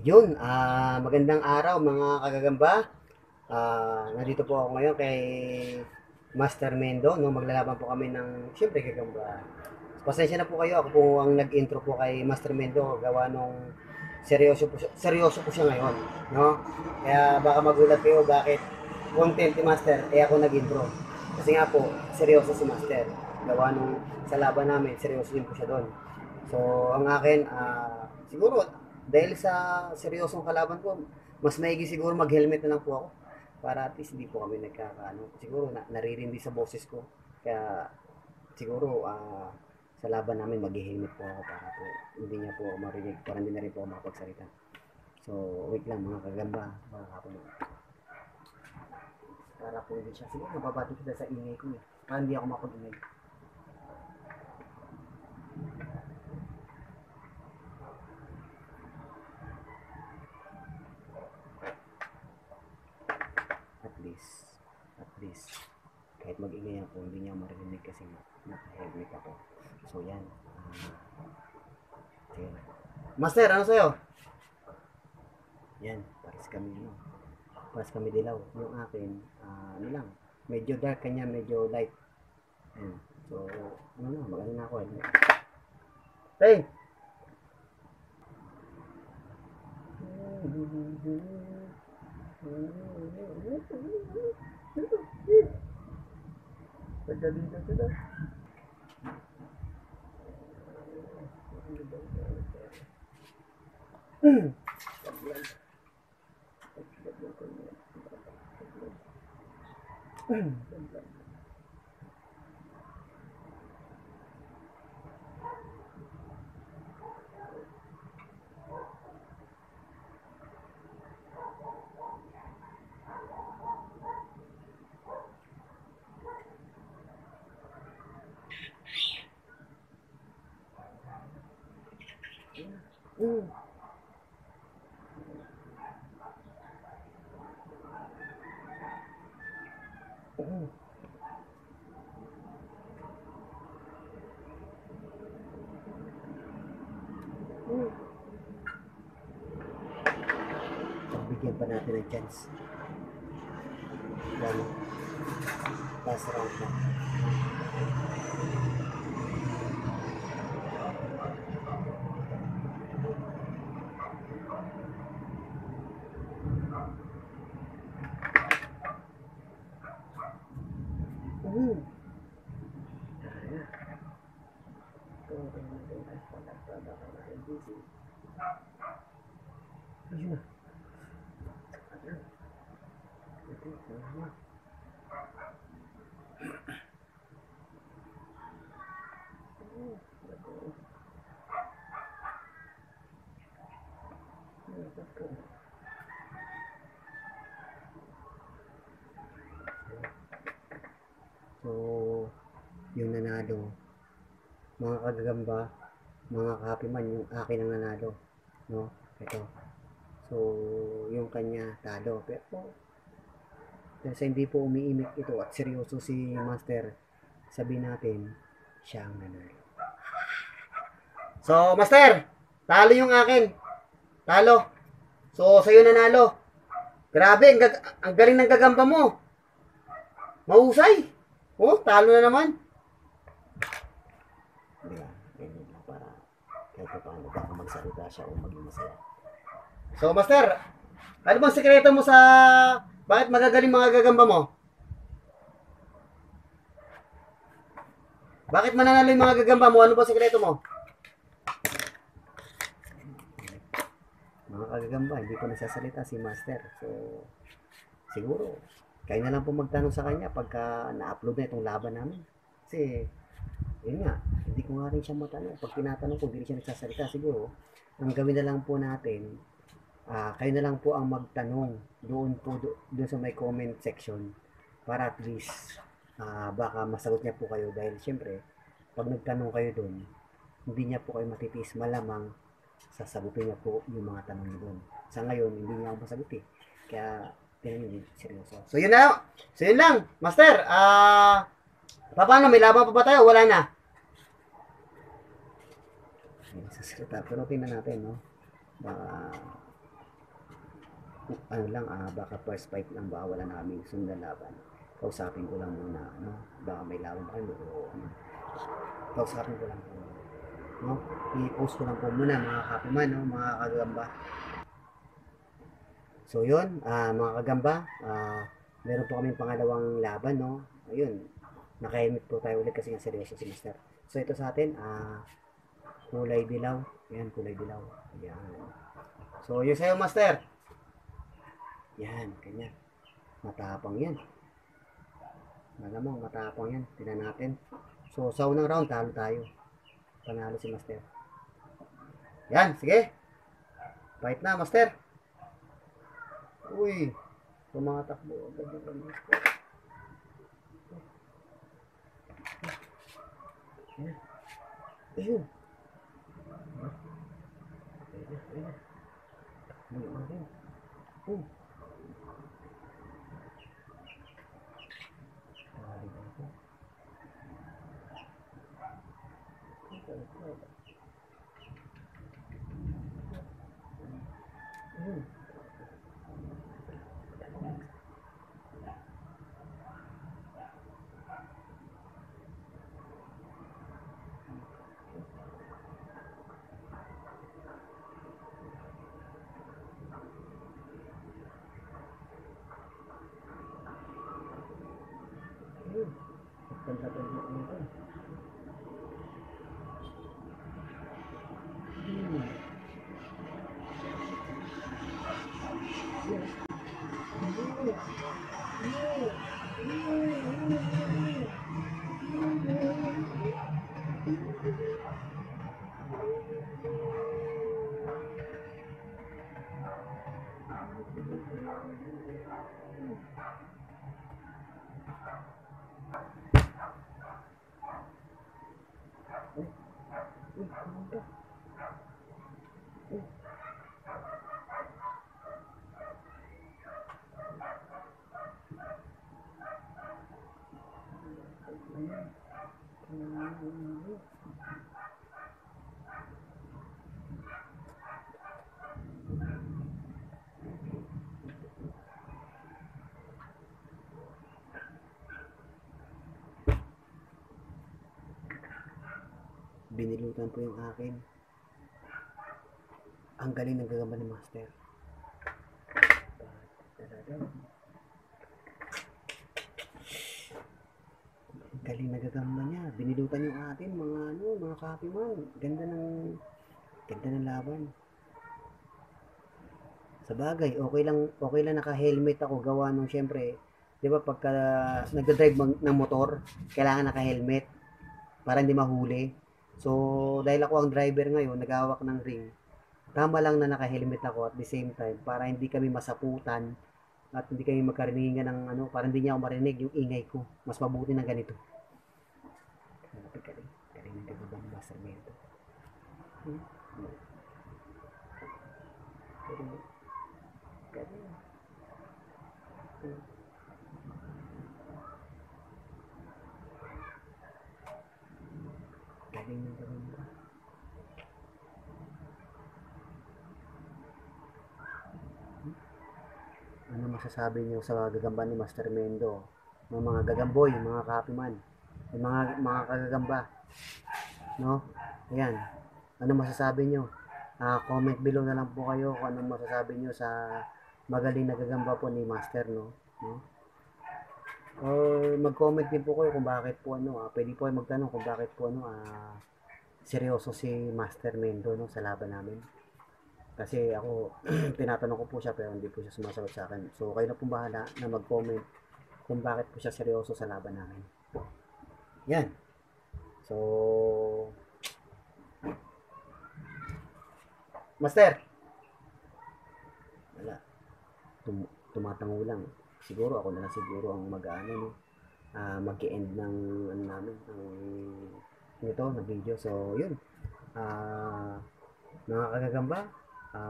Yun, magandang araw mga kagagamba. Nandito po ako ngayon kay Master Mendo, no? Maglalaban po kami ng, siyempre, gagamba. Pasensya na po kayo, ako po ang nag-intro po kay Master Mendo, gawa nung seryoso po siya ngayon, no? Kaya baka magulat kayo bakit content ni Master, ako nag-intro. Kasi nga po, seryoso si Master. Gawa nung sa laban namin, seryoso din po siya doon. So, ang akin, siguro, dahil sa seryosong kalaban ko, mas maigi siguro mag-helmet na lang po ako. Para at least hindi po kami nagkakaano. Siguro naririndi sa boses ko. Kaya siguro sa laban namin mag-helmet po ako para po hindi niya po ako marinig. Para hindi na rin po ako makapagsalita. So, wait lang mga kagamba. Mga kapon. Para po hindi siya. Siguro nababati kita sa ingay ko eh. Para hindi ako mapag-ingay. At least, kahit mag-ingay ako, hindi niya marinig kasi naka-helmet ako. So, yan. Okay. Master, ano sa'yo? Yan, pares kami, no? Pares kami dilaw. Yung akin, ano lang, medyo dark kanya, medyo light. Yan. So, ano na, magano na ako. Hey! Pagdalito sila. Bigyan pa natin ng chance. One last round na. Ayun na. So, yung nanalo, mga kagagamba, mga kapiman, yung akin ang nanalo. No? Ito. So, yung kanya talo. Pero sa hindi po umiimik ito at seryoso si Master, sabihin natin, siya ang nanalo. So, Master, talo yung akin. Talo. So, sa'yo nanalo. Grabe, ang galing ng gagamba mo. Mahusay. Oh, talo na naman. Diba? Ganyan lang para kahit pa paano baka magsalita siya o maging masaya. So, Master, ano bang sekreto mo sa bakit magagaling mga gagamba mo? Bakit mananalo yung mga gagamba mo? Ano bang sekreto mo? Mga kagagamba, hindi po nagsasalita si Master. So, siguro, kayo na lang po magtanong sa kanya pagka na-upload na itong laban namin. Kasi, yun nga, hindi ko nga rin siya matanong. Pag tinatanong ko, hindi siya nagsasalita. Siguro, ang gawin na lang po natin, kayo na lang po ang magtanong doon po, doon sa may comment section para at least baka masagot niya po kayo dahil syempre, pag nagtanong kayo doon, hindi niya po kayo matitiis, malamang sasagutin niya po yung mga tanong niyo doon. Sa ngayon, hindi niya ako masagot eh. Kaya, tingnan niyo, seryoso. So, yun na. So, yun lang. Master, paano? May laban pa ba tayo? Wala na. Ay, sasalita. Pero tingnan natin, no? Baka, ano lang, baka first fight lang, baka wala na kaming sundan laban. Kausapin ko lang muna, no? Baka may laban pa kayo o ano. Kausapin ko lang po, no? I-post ko lang po muna mga kapiman, no? Mga kagamba. So yun, mga kagamba, meron po kaming pangalawang laban, no? Ayun, naka-helmet po tayo ulit kasi nga seryoso si Mister. So ito sa atin, kulay dilaw. Yan, kulay dilaw. Yan. So yun sa'yo, Master. Yan, kanya. Matapang yan. Malamang matapang yan. Tingnan natin. So sa unang round, talo tayo. Panalo si Master. Yan, sige. Fight na, Master. Uy, tumatakbo agad yung Master. Ayun. Ayun. Ayun. Ayun. Oh. Binilutan po yung akin. Ang galing ng gagamba ni Master. Galing na gagamba niya. Binilutan yung atin, mga kapiman. Ganda ng laban. Sa bagay, okay lang naka-helmet ako gawa nung syempre, 'di ba pagka nagda-drive ng motor, kailangan naka-helmet para hindi mahuli. So, dahil ako ang driver ngayon, naghahawak ng ring, tama lang na naka-helmet ako at the same time para hindi kami masaputan at hindi kami magkariningan ng para hindi niya ako marinig yung ingay ko. Mas mabuti ng ganito. Galing. Galing ng gagawang master method. Galing. Galing. Galing ng gagawang. Ano masasabi niyo sa gagamba ni Master Mendo? Mga gagamboy, mga kapiman, mga kagagamba, no? Ayan. Ano masasabi niyo? Comment below na lang po kayo kung anong masasabi niyo sa magaling na gagamba po ni Master, no? Or mag-comment din po kayo kung bakit po pwede po kayo magtanong kung bakit po seryoso si Master Mendo no sa laban namin. Kasi ako tinatanong ko po siya pero hindi po siya sumasagot sa akin. So kayo na po bahala na mag-comment kung bakit po siya seryoso sa laban namin. Yan. So Master. Wala. Tumatango lang. Siguro ako na lang siguro ang mag-ano no. Mag-end ng namin ng ito na video. So yun. Mga kagagamba,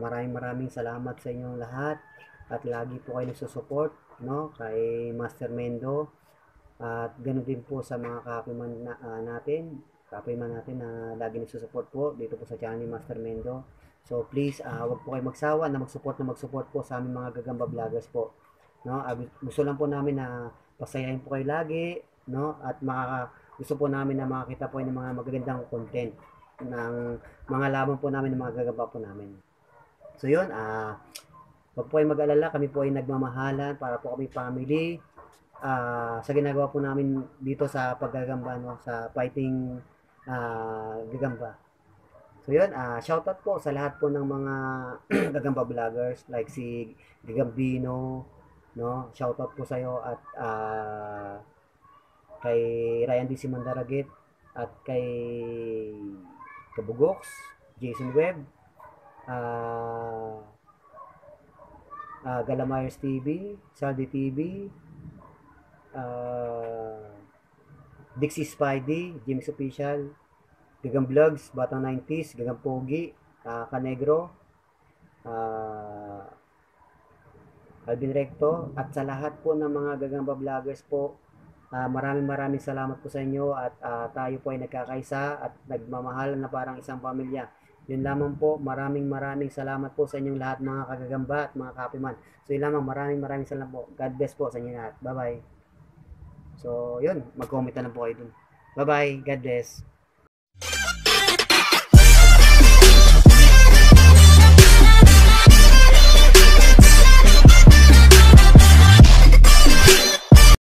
maraming salamat sa inyong lahat at lagi po kayo nagsusupport no kay Master Mendo at ganoon din po sa mga kapiman natin na lagi nagsusupport po dito po sa channel ni Master Mendo. So please, wag po kayo magsawa na mag-support po sa aming mga gagamba vloggers po. No? Gusto lang po namin na pasayahin po kayo lagi, no? At gusto po namin na makakita po ng mga magagandang content ng mga laban po namin ng mga gagamba po namin. So yun, wag po kayo mag-alala, kami po ay nagmamahalan para po kami family. Sa ginagawa po namin dito sa paggagamba, no? Sa fighting gagamba. So yun, shoutout po sa lahat po ng mga gagamba vloggers like si Gagambino, no? Shoutout po sa iyo at kay Ryan D. Simandaragit at kay Kabugox, Jason Webb, uh, Galamyers TV, Saldi TV, Dixie Spidey, James Official, Gagang Vlogs, Batang 90s, Gagang Pogi, Kanegro, Alvin Recto, at sa lahat po ng mga gagamba vloggers po, maraming salamat po sa inyo at tayo po ay nagkakaisa at nagmamahalan na parang isang pamilya. Yun lamang po, maraming salamat po sa inyong lahat mga kagagamba at mga kapiman. So yun lamang, maraming salamat po. God bless po sa inyo lahat. Bye-bye. So yun, mag-comment na lang po kayo dun. Bye-bye. God bless.